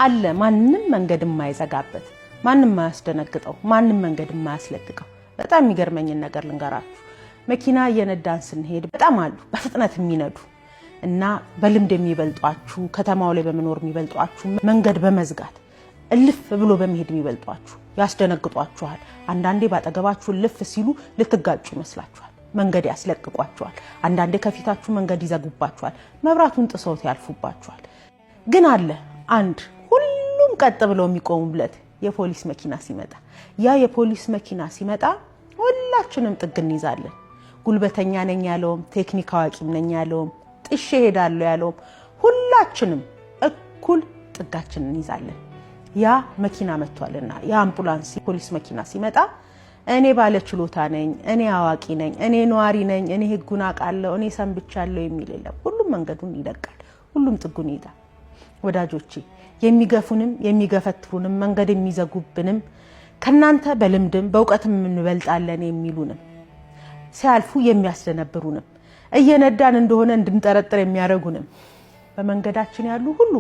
አለ ማንም መንገድ የማይዘጋበት፣ ማንም የማያስደነግጠው፣ ማንም መንገድ የማያስለቅቀው። በጣም የሚገርመኝን ነገር ልንገራችሁ። መኪና እየነዳን ስንሄድ በጣም አሉ በፍጥነት የሚነዱ እና በልምድ የሚበልጧችሁ፣ ከተማው ላይ በመኖር የሚበልጧችሁ፣ መንገድ በመዝጋት እልፍ ብሎ በመሄድ የሚበልጧችሁ ያስደነግጧችኋል። አንዳንዴ ባጠገባችሁ እልፍ ሲሉ ልትጋጩ ይመስላችኋል። መንገድ ያስለቅቋችኋል። አንዳንዴ ከፊታችሁ መንገድ ይዘጉባችኋል። መብራቱን ጥሰውት ያልፉባችኋል። ግን አለ አንድ ሁሉም ቀጥ ብለው የሚቆሙለት የፖሊስ መኪና ሲመጣ፣ ያ የፖሊስ መኪና ሲመጣ ሁላችንም ጥግ እንይዛለን። ጉልበተኛ ነኝ ያለውም፣ ቴክኒክ አዋቂም ነኝ ያለውም፣ ጥሼ እሄዳለሁ ያለውም፣ ሁላችንም እኩል ጥጋችንን እንይዛለን። ያ መኪና መጥቷልና የአምቡላንስ ፖሊስ መኪና ሲመጣ እኔ ባለ ችሎታ ነኝ፣ እኔ አዋቂ ነኝ፣ እኔ ነዋሪ ነኝ፣ እኔ ሕጉን አውቃለሁ፣ እኔ ሰንብቻለሁ የሚል የለም። ሁሉም መንገዱን ይለቃል። ሁሉም ጥጉን ይይዛል። ወዳጆቼ፣ የሚገፉንም የሚገፈትሩንም መንገድ የሚዘጉብንም፣ ከናንተ በልምድም በእውቀትም እንበልጣለን የሚሉንም፣ ሲያልፉ የሚያስደነብሩንም፣ እየነዳን እንደሆነ እንድንጠረጥር የሚያደርጉንም፣ በመንገዳችን ያሉ ሁሉ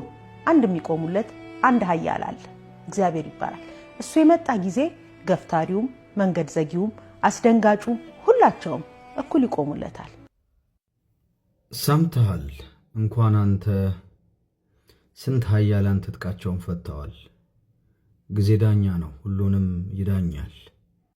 አንድ የሚቆሙለት አንድ ኃያል አለ፣ እግዚአብሔር ይባላል። እሱ የመጣ ጊዜ ገፍታሪውም፣ መንገድ ዘጊውም፣ አስደንጋጩም ሁላቸውም እኩል ይቆሙለታል። ሰምተሃል? እንኳን አንተ ስንት ሀያላን ትጥቃቸውን ፈተዋል። ጊዜ ዳኛ ነው፣ ሁሉንም ይዳኛል።